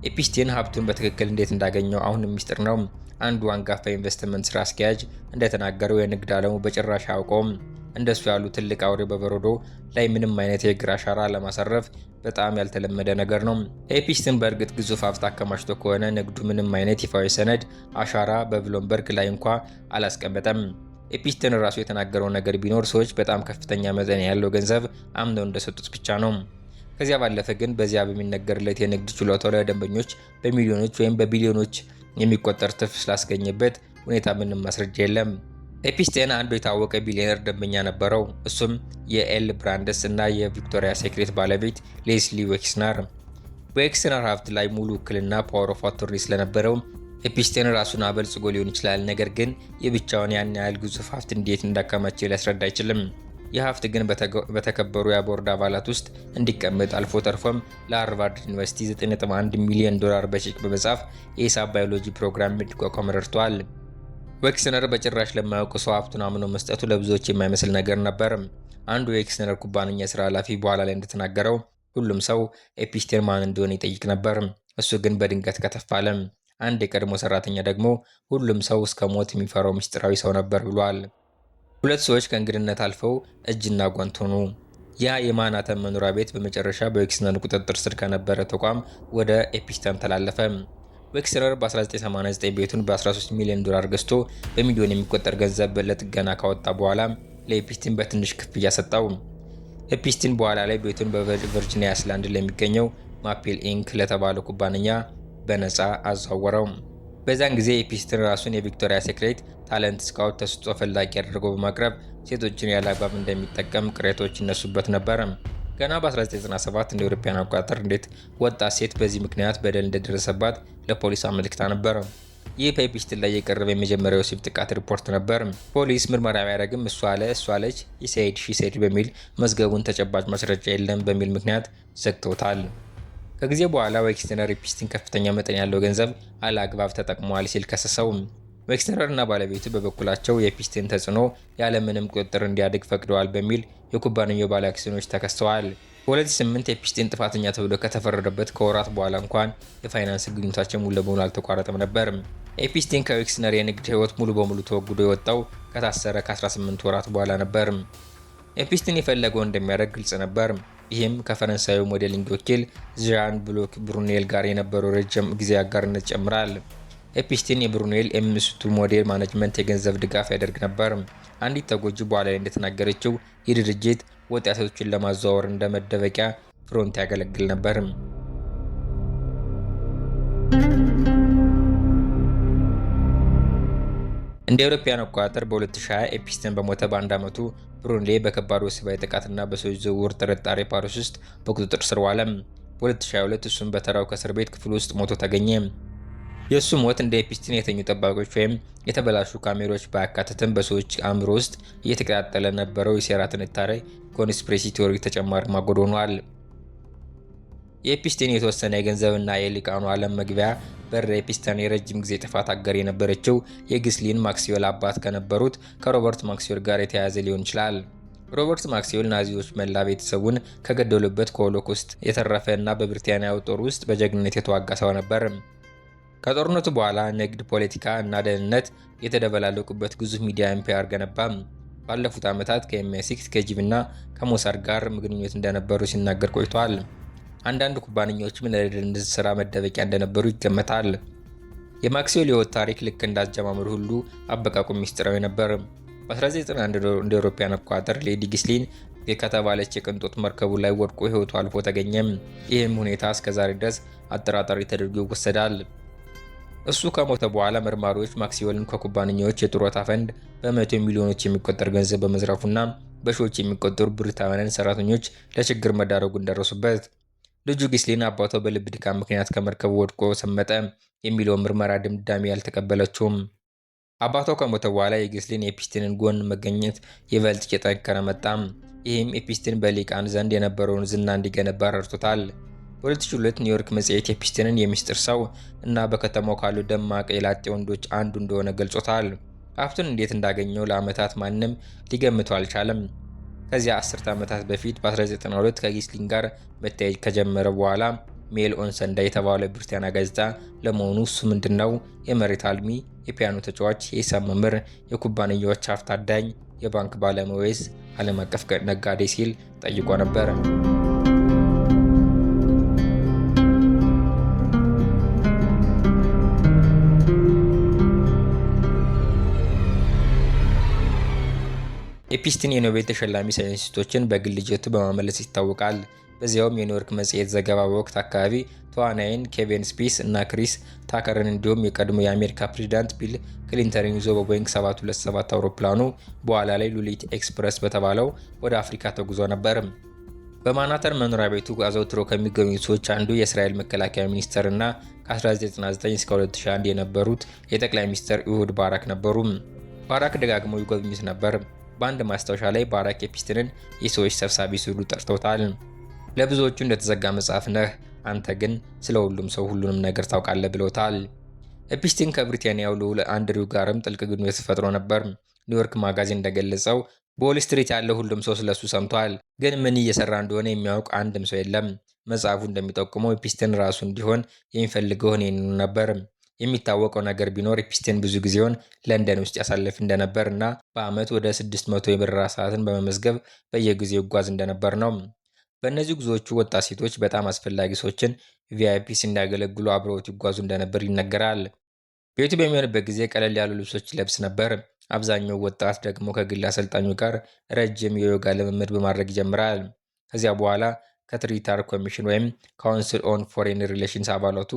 [SPEAKER 1] ኤፒስቲን ሀብቱን በትክክል እንዴት እንዳገኘው አሁንም ሚስጥር ነው። አንዱ አንጋፋ ኢንቨስትመንት ስራ አስኪያጅ እንደተናገረው የንግድ ዓለሙ በጭራሽ አያውቀውም። እንደሱ ያሉ ትልቅ አውሬ በበረዶ ላይ ምንም አይነት የእግር አሻራ ለማሳረፍ በጣም ያልተለመደ ነገር ነው። ኤፒስቲን በእርግጥ ግዙፍ ሀብት አከማችቶ ከሆነ ንግዱ ምንም አይነት ይፋዊ ሰነድ አሻራ በብሎምበርግ ላይ እንኳ አላስቀመጠም። ኤፒስቲን ራሱ የተናገረው ነገር ቢኖር ሰዎች በጣም ከፍተኛ መጠን ያለው ገንዘብ አምነው እንደሰጡት ብቻ ነው። ከዚያ ባለፈ ግን በዚያ በሚነገርለት የንግድ ችሎታው ለደንበኞች በሚሊዮኖች ወይም በቢሊዮኖች የሚቆጠር ትርፍ ስላስገኘበት ሁኔታ ምንም ማስረጃ የለም። ኤፒስቴን አንዱ የታወቀ ቢሊዮነር ደንበኛ ነበረው። እሱም የኤል ብራንድስ እና የቪክቶሪያ ሴክሬት ባለቤት ሌስሊ ዌክስነር። በዌክስነር ሀብት ላይ ሙሉ ውክልና power of attorney ስለነበረው ኤፒስቴን ራሱን አበልጽጎ ሊሆን ይችላል። ነገር ግን የብቻውን ያን ያህል ግዙፍ ሀብት እንዴት እንዳከማቸ ሊያስረዳ አይችልም። ይህ ሀብት ግን በተከበሩ የቦርድ አባላት ውስጥ እንዲቀመጥ አልፎ ተርፎም ለሃርቫርድ ዩኒቨርሲቲ 9.1 ሚሊዮን ዶላር በቼክ በመጻፍ የሂሳብ ባዮሎጂ ፕሮግራም እንዲቋቋም ረድቷል። ዌክስነር በጭራሽ ለማያውቅ ሰው ሀብቱን አምኖ መስጠቱ ለብዙዎች የማይመስል ነገር ነበር። አንዱ የዌክስነር ኩባንያ ስራ ኃላፊ በኋላ ላይ እንደተናገረው ሁሉም ሰው ኤፒስቴን ማን እንደሆነ ይጠይቅ ነበር፣ እሱ ግን በድንገት ከተፍ አለ። አንድ የቀድሞ ሰራተኛ ደግሞ ሁሉም ሰው እስከ ሞት የሚፈራው ምስጢራዊ ሰው ነበር ብሏል። ሁለት ሰዎች ከእንግድነት አልፈው እጅና ጓንት ሆኑ። ያ የማንሃተን መኖሪያ ቤት በመጨረሻ በዌክስነር ቁጥጥር ስር ከነበረ ተቋም ወደ ኤፒስቴን ተላለፈ። ዌክስነር በ1989 ቤቱን በ13 ሚሊዮን ዶላር ገዝቶ በሚሊዮን የሚቆጠር ገንዘብ ለጥገና ካወጣ በኋላ ለኤፒስቲን በትንሽ ክፍያ ሰጠው። ኤፒስቲን በኋላ ላይ ቤቱን በቨርጂኒያ አይስላንድ ለሚገኘው ማፒል ኢንክ ለተባለ ኩባንያ በነፃ አዘዋወረው። በዛን ጊዜ ኤፒስቲን ራሱን የቪክቶሪያ ሴክሬት talent scout ተሰጥኦ ፈላጊ አድርጎ በማቅረብ ሴቶችን ያለ አግባብ እንደሚጠቀም ቅሬታዎች ይነሱበት ነበር። ገና በ1997 እንደ አውሮፓውያን አቆጣጠር እንዴት ወጣት ሴት በዚህ ምክንያት በደል እንደደረሰባት ለፖሊስ አመልክታ ነበር። ይህ በኤፒስቲን ላይ የቀረበ የመጀመሪያው የወሲብ ጥቃት ሪፖርት ነበር። ፖሊስ ምርመራ ቢያደርግም እሱ አለ እሱ አለች he said she said በሚል መዝገቡን ተጨባጭ ማስረጃ የለም በሚል ምክንያት ዘግተውታል። ከጊዜ በኋላ ዌክስነር ኤፒስቲን ከፍተኛ መጠን ያለው ገንዘብ አለአግባብ ተጠቅሟል ሲል ከሰሰው። ዌክስነር እና ባለቤቱ በበኩላቸው የኤፒስቲን ተጽዕኖ ያለምንም ቁጥጥር እንዲያድግ ፈቅደዋል በሚል የኩባንያው ባለ አክሲዮኖች ተከሰዋል። በ2008 ኤፒስቲን ጥፋተኛ ተብሎ ከተፈረደበት ከወራት በኋላ እንኳን የፋይናንስ ግንኙነታቸው ሙሉ ለሙሉ አልተቋረጠም ነበር። ኤፒስቲን ከዌክስነር የንግድ ሕይወት ሙሉ በሙሉ ተወግዶ የወጣው ከታሰረ ከ18 ወራት በኋላ ነበር። ኤፒስቲን የፈለገው እንደሚያደርግ ግልጽ ነበር። ይህም ከፈረንሳዩ modeling ወኪል ዣን ብሎክ ብሩኔል ጋር የነበረው ረጅም ጊዜ አጋርነት ይጨምራል። ኤፒስቲን የብሩኔል ኤምስቱ ሞዴል ማኔጅመንት የገንዘብ ድጋፍ ያደርግ ነበር። አንዲት ተጎጂ በኋላ ላይ እንደተናገረችው ይህ ድርጅት ወጣቶችን ለማዘዋወር እንደ መደበቂያ front ያገለግል ነበር። እንደ አውሮፓውያን አቆጣጠር በ2020 ኤፒስቲን በሞተ በአንድ ዓመቱ ብሩንሌ በከባድ ወሲባዊ ጥቃትና በሰዎች ዝውውር ጥርጣሬ ፓሪስ ውስጥ በቁጥጥር ስር ዋለ። በ2022 እሱም በተራው ከእስር ቤት ክፍል ውስጥ ሞቶ ተገኘ። የእሱ ሞት እንደ ኤፒስቲን የተኙ ጠባቂዎች ወይም የተበላሹ ካሜራዎች ባያካትትም በሰዎች አእምሮ ውስጥ እየተቀጣጠለ ነበረው የሴራ ትንታኔ conspiracy theory ተጨማሪ ማጎድ ሆኗል። የኤፒስቲን የተወሰነ የገንዘብና የልሂቃኑ ዓለም መግቢያ በር ኤፒስቲን የረጅም ጊዜ ጥፋት አጋር የነበረችው የጊስሊን ማክስዌል አባት ከነበሩት ከሮበርት ማክስዌል ጋር የተያያዘ ሊሆን ይችላል። ሮበርት ማክስዌል ናዚዎች መላ ቤተሰቡን ከገደሉበት ከሆሎኮስት የተረፈ እና በብሪታንያው ጦር ውስጥ በጀግንነት የተዋጋ ሰው ነበር። ከጦርነቱ በኋላ ንግድ፣ ፖለቲካ እና ደህንነት የተደበላለቁበት ግዙፍ ሚዲያ empire ገነባ። ባለፉት ዓመታት ከኤምአይ6፣ ከጂቢ እና ከሞሳድ ጋር ግንኙነት እንደነበሩ ሲናገር ቆይቷል። አንዳንድ ኩባንያዎችም ለደህንነት ስራ መደበቂያ እንደነበሩ ይገመታል። የማክስዌል የህይወት ታሪክ ልክ እንዳጀማመሩ ሁሉ አበቃቁ ሚስጥራዊ ነበር። በ1991 እንደ አውሮፓውያን አቆጣጠር ሌዲ ጊስሊን ከተባለች የቅንጦት መርከቡ ላይ ወድቆ ህይወቱ አልፎ ተገኘ። ይህም ሁኔታ እስከዛሬ ድረስ አጠራጣሪ ተደርጎ ይወሰዳል። እሱ ከሞተ በኋላ መርማሪዎች ማክስዌልን ከኩባንያዎች የጡረታ ፈንድ በመቶ ሚሊዮኖች የሚቆጠር ገንዘብ በመዝረፉና በሺዎች የሚቆጠሩ ብሪታውያን ሰራተኞች ለችግር መዳረጉን ደረሱበት። ልጁ ጊስሊን አባቷ በልብ ድካም ምክንያት ከመርከቡ ወድቆ ሰመጠ የሚለውን ምርመራ ድምዳሜ ያልተቀበለችውም። አባቷ ከሞተ በኋላ የጊስሊን የኤፒስቲንን ጎን መገኘት ይበልጥ እየጠነከረ መጣ። ይህም ኤፒስቲን በልሂቃን ዘንድ የነበረውን ዝና እንዲገነባ ረድቶታል። በ2002 ኒውዮርክ መጽሔት ኤፒስቲንን የሚስጥር ሰው እና በከተማው ካሉ ደማቅ የላጤ ወንዶች አንዱ እንደሆነ ገልጾታል። ሀብቱን እንዴት እንዳገኘው ለዓመታት ማንም ሊገምተው አልቻለም። ከዚያ አስርተ ዓመታት በፊት በ1992 ከጊስሊን ጋር መታየት ከጀመረ በኋላ ሜል ኦን ሰንዳይ የተባለው የብሪታንያ ጋዜጣ ለመሆኑ እሱ ምንድን ነው? የመሬት አልሚ፣ የፒያኖ ተጫዋች፣ የሂሳብ መምህር፣ የኩባንያዎች ሀብት አዳኝ፣ የባንክ ባለሙያ ወይስ ዓለም አቀፍ ነጋዴ ሲል ጠይቆ ነበር። ኤፒስቲን የኖቤል ተሸላሚ ሳይንቲስቶችን በግል ጀቱ በማመላለስ ይታወቃል። በዚያውም የኒውዮርክ መጽሔት ዘገባ በወቅት አካባቢ ተዋናይን ኬቪን ስፔሲ እና ክሪስ ታከርን እንዲሁም የቀድሞ የአሜሪካ ፕሬዚዳንት ቢል ክሊንተንን ይዞ በቦይንግ 727 አውሮፕላኑ በኋላ ላይ ሎሊታ ኤክስፕረስ በተባለው ወደ አፍሪካ ተጉዞ ነበር። በማንሃተን መኖሪያ ቤቱ አዘውትሮ ከሚገኙ ሰዎች አንዱ የእስራኤል መከላከያ ሚኒስትር እና ከ1999 እስከ 2001 የነበሩት የጠቅላይ ሚኒስትር ኢሁድ ባራክ ነበሩ። ባራክ ደጋግመው ይጎበኙት ነበር። በአንድ ማስታወሻ ላይ ባራክ ኤፒስቲንን የሰዎች ሰብሳቢ ሲሉ ጠርተውታል። ለብዙዎቹ እንደተዘጋ መጽሐፍ ነህ፣ አንተ ግን ስለ ሁሉም ሰው ሁሉንም ነገር ታውቃለህ ብለውታል። ኤፒስቲን ከብሪታንያው ልዑል አንድሪው ጋርም ጥልቅ ግንኙነት ፈጥሮ ነበር። ኒውዮርክ ማጋዚን እንደገለጸው በዎል ስትሪት ያለው ሁሉም ሰው ስለሱ ሰምቷል፣ ግን ምን እየሰራ እንደሆነ የሚያውቅ አንድም ሰው የለም። መጽሐፉ እንደሚጠቁመው ኤፒስቲን ራሱ እንዲሆን የሚፈልገው እኔኑ ነበር። የሚታወቀው ነገር ቢኖር ኤፒስቲን ብዙ ጊዜውን ለንደን ውስጥ ያሳልፍ እንደነበር እና በዓመት ወደ 600 የበረራ ሰዓትን በመመዝገብ በየጊዜው ይጓዝ እንደነበር ነው። በእነዚህ ጉዞዎቹ ወጣት ሴቶች በጣም አስፈላጊ ሰዎችን VIPs እንዲያገለግሉ አብረውት ይጓዙ እንደነበር ይነገራል። ቤቱ በሚሆንበት ጊዜ ቀለል ያሉ ልብሶች ይለብስ ነበር። አብዛኛው ወጣት ደግሞ ከግል አሰልጣኙ ጋር ረጅም የዮጋ ልምምድ በማድረግ ይጀምራል። ከዚያ በኋላ ከትሪታር ኮሚሽን ወይም Council on Foreign Relations አባላቱ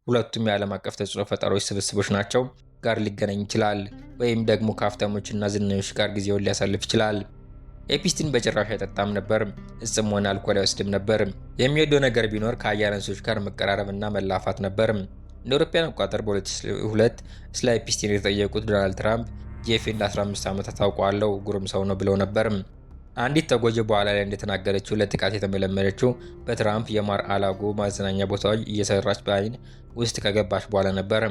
[SPEAKER 1] ሁለቱም የዓለም አቀፍ ተጽዕኖ ፈጣሪዎች ስብስቦች ናቸው ጋር ሊገናኝ ይችላል። ወይም ደግሞ ከሀብታሞችና ዝነኞች ጋር ጊዜውን ሊያሳልፍ ይችላል። ኤፒስቲን በጭራሽ አይጠጣም ነበር። እጽም ሆነ አልኮል አይወስድም ነበር። የሚወደው ነገር ቢኖር ከኃያላን ሰዎች ጋር መቀራረብና መላፋት ነበር። እንደ አውሮፓውያን አቆጣጠር በ2002 ስለ ኤፒስቲን የተጠየቁት ዶናልድ ትራምፕ ጄፍሪን ለ15 ዓመታት አውቀዋለሁ፣ ግሩም ሰው ነው ብለው ነበር። አንዲት ተጎጂ በኋላ ላይ እንደተናገረችው ለጥቃት የተመለመለችው በትራምፕ የማር አላጎ ማዝናኛ ቦታዎች እየሰራች በአይን ውስጥ ከገባች በኋላ ነበር።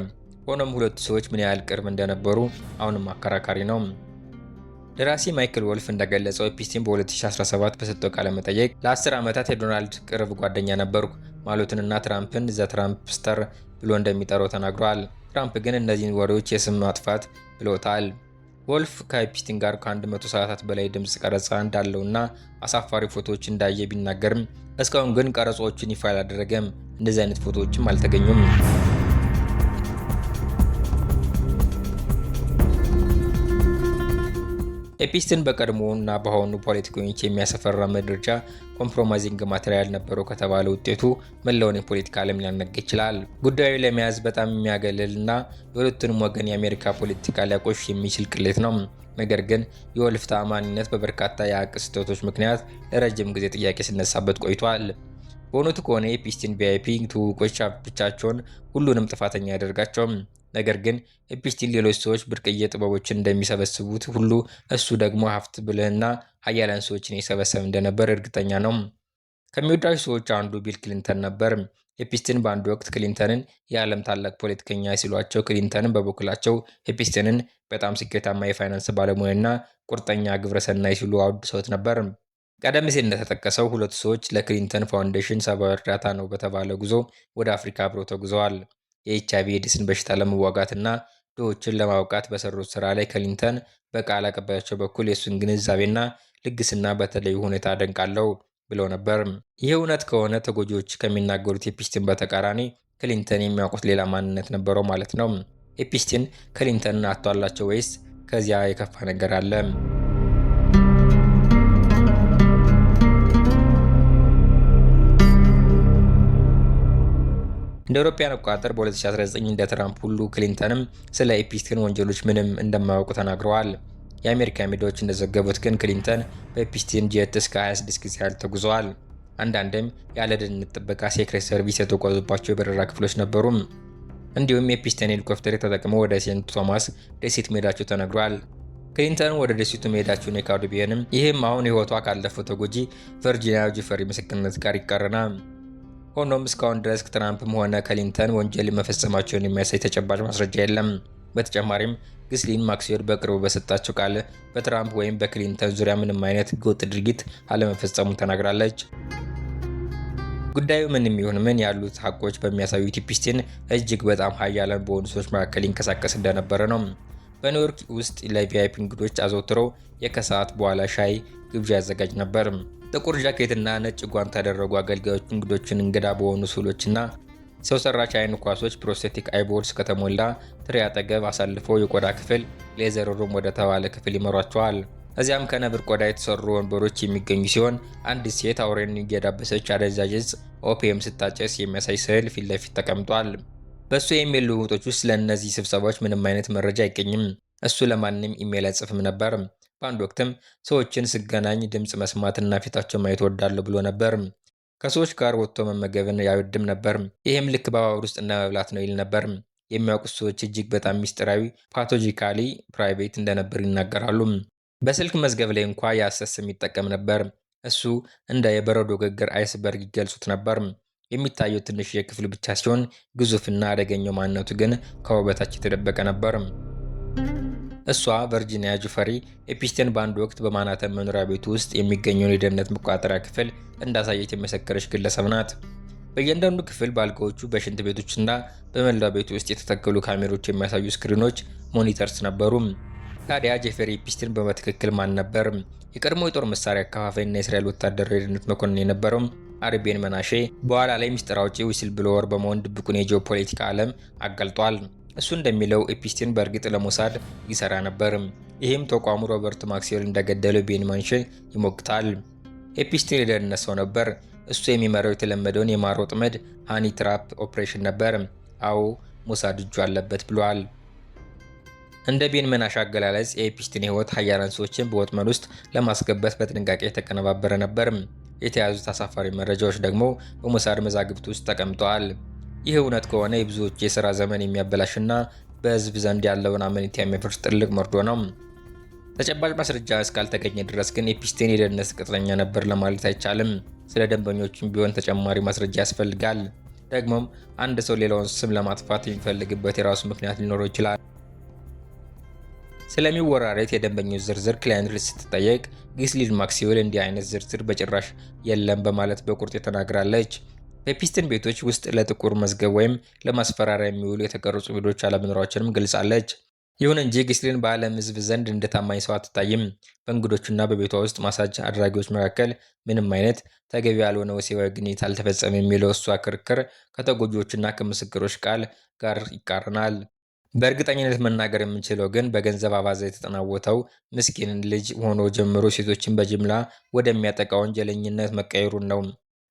[SPEAKER 1] ሆኖም ሁለቱ ሰዎች ምን ያህል ቅርብ እንደነበሩ አሁንም አከራካሪ ነው። ደራሲ ማይክል ወልፍ እንደገለጸው ኤፒስቲን በ2017 በሰጠው ቃለ መጠይቅ ለ10 ዓመታት የዶናልድ ቅርብ ጓደኛ ነበርኩ ማለቱንና ትራምፕን the Trumpster ብሎ እንደሚጠራው ተናግሯል። ትራምፕ ግን እነዚህን ወሬዎች የስም ማጥፋት ብለውታል። ወልፍ ከኤፒስቲን ጋር ከ100 ሰዓታት በላይ ድምፅ ቀረጻ እንዳለውና አሳፋሪ ፎቶዎች እንዳየ ቢናገርም እስካሁን ግን ቀረጻዎቹን ይፋ አላደረገም። እንደዚህ አይነት ፎቶዎችም አልተገኙም። ኤፒስቲን በቀድሞውና በአሁኑ ፖለቲከኞች የሚያስፈራ መረጃ compromising material ነበረው ከተባለ ውጤቱ መላውን የፖለቲካ ዓለም ሊያናጋ ይችላል። ጉዳዩ ለመያዝ በጣም የሚያገልል እና የሁለቱንም ወገን የአሜሪካ ፖለቲካ ሊያቆሽ የሚችል ቅሌት ነው። ነገር ግን የወልፍ ተአማኒነት በበርካታ የሀቅ ስህተቶች ምክንያት ለረጅም ጊዜ ጥያቄ ሲነሳበት ቆይቷል። በእውነቱ ከሆነ የኤፒስቲን VIP ትውውቆች ብቻቸውን ሁሉንም ጥፋተኛ አያደርጋቸውም። ነገር ግን ኤፒስቲን ሌሎች ሰዎች ብርቅዬ ጥበቦችን እንደሚሰበስቡት ሁሉ እሱ ደግሞ ሀብት፣ ብልህና ሀያላን ሰዎችን የሰበሰበ እንደነበር እርግጠኛ ነው። ከሚወዳቸው ሰዎች አንዱ ቢል ክሊንተን ነበር። ኤፒስቲን በአንድ ወቅት ክሊንተንን የዓለም ታላቅ ፖለቲከኛ ሲሏቸው፣ ክሊንተንን በበኩላቸው ኤፒስቲንን በጣም ስኬታማ የፋይናንስ ባለሙያና ቁርጠኛ ግብረሰናይ ሲሉ አወድሰውት ነበር። ቀደም ሲል እንደተጠቀሰው ሁለቱ ሰዎች ለክሊንተን ፋውንዴሽን ሰብአዊ እርዳታ ነው በተባለ ጉዞ ወደ አፍሪካ አብረው ተጉዘዋል። የኤች አይቪ ኤድስን በሽታ ለመዋጋትና ድሆችን ለማብቃት በሰሩት ስራ ላይ ክሊንተን በቃል አቀባያቸው በኩል የእሱን ግንዛቤና ልግስና በተለዩ ሁኔታ አደንቃለሁ ብለው ነበር። ይህ እውነት ከሆነ ተጎጂዎች ከሚናገሩት ኤፒስቲን በተቃራኒ ክሊንተን የሚያውቁት ሌላ ማንነት ነበረው ማለት ነው። ኤፒስቲን ክሊንተንን አቷላቸው ወይስ ከዚያ የከፋ ነገር አለ? እንደ አውሮፓውያን አቆጣጠር በ2019 እንደ ትራምፕ ሁሉ ክሊንተንም ስለ ኤፒስቲን ወንጀሎች ምንም እንደማያውቁ ተናግረዋል። የአሜሪካ ሚዲያዎች እንደዘገቡት ግን ክሊንተን በኤፒስቲን ጄት እስከ 26 ጊዜ ያህል ተጉዘዋል። አንዳንድም ያለ ደህንነት ጥበቃ Secret Service የተጓዙባቸው የበረራ ክፍሎች ነበሩ። እንዲሁም የኤፒስቲን ሄሊኮፕተር ተጠቅመው ወደ ሴንት ቶማስ ደሴት መሄዳቸው ተነግሯል። ክሊንተን ወደ ደሴቱ መሄዳቸውን የካዱ ቢሆንም ይህም አሁን ሕይወቷ ካለፈው ተጎጂ ቨርጂኒያ ጁፍሬ ምስክርነት ጋር ይቃረናል። ሆኖም እስካሁን ድረስ ትራምፕም ሆነ ክሊንተን ወንጀል መፈጸማቸውን የሚያሳይ ተጨባጭ ማስረጃ የለም። በተጨማሪም ግስሊን ማክስዌል በቅርቡ በሰጣቸው ቃል በትራምፕ ወይም በክሊንተን ዙሪያ ምንም አይነት ህገወጥ ድርጊት አለመፈጸሙን ተናግራለች። ጉዳዩ ምንም ይሁን ምን ያሉት ሀቆች በሚያሳዩት ኤፒስቲን እጅግ በጣም ሀያላን በሆኑ ሰዎች መካከል ይንቀሳቀስ እንደነበረ ነው። በኒውዮርክ ውስጥ ለ VIP እንግዶች አዘውትሮ የከሰዓት በኋላ ሻይ ግብዣ ያዘጋጅ ነበር። ጥቁር ጃኬትና ነጭ ጓንት ያደረጉ አገልጋዮች እንግዶችን እንግዳ በሆኑ ስዕሎችና ሰው ሰራሽ የአይን ኳሶች prosthetic eyeballs ከተሞላ tray አጠገብ አሳልፈው የቆዳ ክፍል leather room ወደ ተባለ ክፍል ይመሯቸዋል። እዚያም ከነብር ቆዳ የተሰሩ ወንበሮች የሚገኙ ሲሆን አንዲት ሴት አውሬን እየዳበሰች አደንዛዥ ዕፅ opium ስታጨስ የሚያሳይ ስዕል ፊት ለፊት ተቀምጧል። በእሱ የኢሜል ልውውጦች ውስጥ ለእነዚህ ስብሰባዎች ምንም አይነት መረጃ አይገኝም። እሱ ለማንም ኢሜል አይጽፍም ነበር። በአንድ ወቅትም ሰዎችን ስገናኝ ድምፅ መስማትና ፊታቸው ማየት እወዳለሁ ብሎ ነበር። ከሰዎች ጋር ወጥቶ መመገብን አይወድም ነበር። ይህም ልክ በባቡር ውስጥ እንደመብላት ነው ይል ነበር። የሚያውቁት ሰዎች እጅግ በጣም ሚስጥራዊ pathologically private እንደነበር ይናገራሉ። በስልክ መዝገብ ላይ እንኳ የሐሰት ስም ይጠቀም ነበር። እሱ እንደ የበረዶ ግግር iceberg ይገልጹት ነበር። የሚታየው ትንሽ የክፍል ብቻ ሲሆን ግዙፍና አደገኛው ማንነቱ ግን ከውሃ በታች የተደበቀ ነበር። እሷ ቨርጂኒያ ጁፈሪ ኤፒስቲን በአንድ ወቅት በማንሃተን መኖሪያ ቤቱ ውስጥ የሚገኘውን የደህንነት መቆጣጠሪያ ክፍል እንዳሳየች የመሰከረች ግለሰብ ናት። በእያንዳንዱ ክፍል በአልጋዎቹ፣ በሽንት ቤቶችና በመላው ቤቱ ውስጥ የተተከሉ ካሜሮች የሚያሳዩ screen ኦች monitors ነበሩ። ታዲያ ጄፍሪ ኤፒስቲን በትክክል ማን ነበር? የቀድሞ የጦር መሳሪያ አከፋፋይና የእስራኤል ወታደራዊ የደህንነት መኮንን የነበረው አሪ ቤን መናሼ በኋላ ላይ ሚስጥር አውጪ whistleblower በመሆን ድብቁን የጂኦፖለቲካ ዓለም አጋልጧል። እሱ እንደሚለው ኤፒስቲን በእርግጥ ለሞሳድ ይሰራ ነበር። ይህም ተቋሙ ሮበርት ማክስዌል እንደገደለው ቤን መናሼ ይሞግታል። ኤፒስቲን የደህንነት ሰው ነበር። እሱ የሚመራው የተለመደውን የማር ወጥመድ honey trap operation ነበር። አዎ፣ ሞሳድ እጁ አለበት ብሏል። እንደ ቤን መናሼ አገላለጽ የኤፒስቲን ሕይወት ሀያላን ሰዎችን በወጥመድ ውስጥ ለማስገባት በጥንቃቄ የተቀነባበረ ነበር። የተያዙት አሳፋሪ መረጃዎች ደግሞ በሞሳድ መዛግብት ውስጥ ተቀምጠዋል። ይህ እውነት ከሆነ የብዙዎች የሥራ ዘመን የሚያበላሽና በሕዝብ ዘንድ ያለውን አመኔታ የሚያፈርስ ትልቅ መርዶ ነው። ተጨባጭ ማስረጃ እስካልተገኘ ድረስ ግን ኤፒስቲን የደህንነት ቅጥረኛ ነበር ለማለት አይቻልም። ስለ ደንበኞቹም ቢሆን ተጨማሪ ማስረጃ ያስፈልጋል። ደግሞም አንድ ሰው ሌላውን ስም ለማጥፋት የሚፈልግበት የራሱ ምክንያት ሊኖረው ይችላል። ስለሚወራለት የደንበኞች ዝርዝር client ስትጠየቅ ጊስሊን ማክስዌል እንዲህ አይነት ዝርዝር በጭራሽ የለም በማለት በቁርጥ ተናግራለች። በኤፒስቲን ቤቶች ውስጥ ለጥቁር መዝገብ ወይም ለማስፈራሪያ የሚውሉ የተቀረጹ ቪዲዮዎች አለመኖራቸውንም ገልጻለች። ይሁን እንጂ ጊስሊን በዓለም ሕዝብ ዘንድ እንደ ታማኝ ሰው አትታይም። በእንግዶቹና በቤቷ ውስጥ ማሳጅ አድራጊዎች መካከል ምንም አይነት ተገቢ ያልሆነ ወሲባዊ ግንኙነት አልተፈጸመም የሚለው እሷ ክርክር ከተጎጂዎችና ከምስክሮች ቃል ጋር ይቃረናል። በእርግጠኝነት መናገር የምንችለው ግን በገንዘብ አባዜ የተጠናወተው ምስኪንን ልጅ ሆኖ ጀምሮ ሴቶችን በጅምላ ወደሚያጠቃ ወንጀለኝነት መቀየሩን ነው።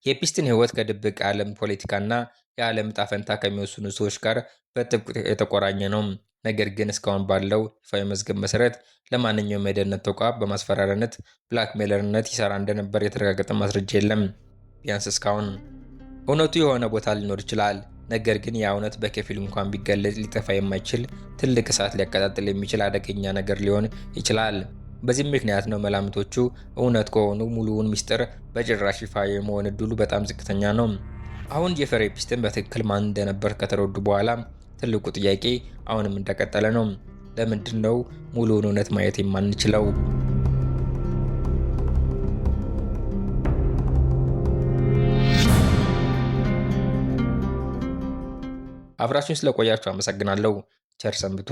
[SPEAKER 1] የኤፕስቲን ሕይወት ከድብቅ ዓለም ፖለቲካና የዓለም ዕጣ ፈንታ ከሚወስኑ ሰዎች ጋር በጥብቅ የተቆራኘ ነው። ነገር ግን እስካሁን ባለው ይፋዊ መዝገብ መሰረት ለማንኛውም የደህንነት ተቋም በማስፈራሪያነት blackmailer ነት ይሰራ እንደነበር የተረጋገጠ ማስረጃ የለም። ቢያንስ እስካሁን። እውነቱ የሆነ ቦታ ሊኖር ይችላል። ነገር ግን ያ እውነት በከፊል እንኳን ቢገለጽ ሊጠፋ የማይችል ትልቅ እሳት ሊያቀጣጥል የሚችል አደገኛ ነገር ሊሆን ይችላል። በዚህም ምክንያት ነው መላምቶቹ እውነት ከሆኑ ሙሉውን ሚስጥር በጭራሽ ይፋ የመሆን እድሉ በጣም ዝቅተኛ ነው። አሁን ጄፍሪ ኤፕስቲን በትክክል ማን እንደነበር ከተረዱ በኋላ ትልቁ ጥያቄ አሁንም እንደቀጠለ ነው። ለምንድን ነው ሙሉውን እውነት ማየት የማንችለው? አብራችሁን ስለቆያችሁ አመሰግናለሁ። ቸር ሰንብቱ።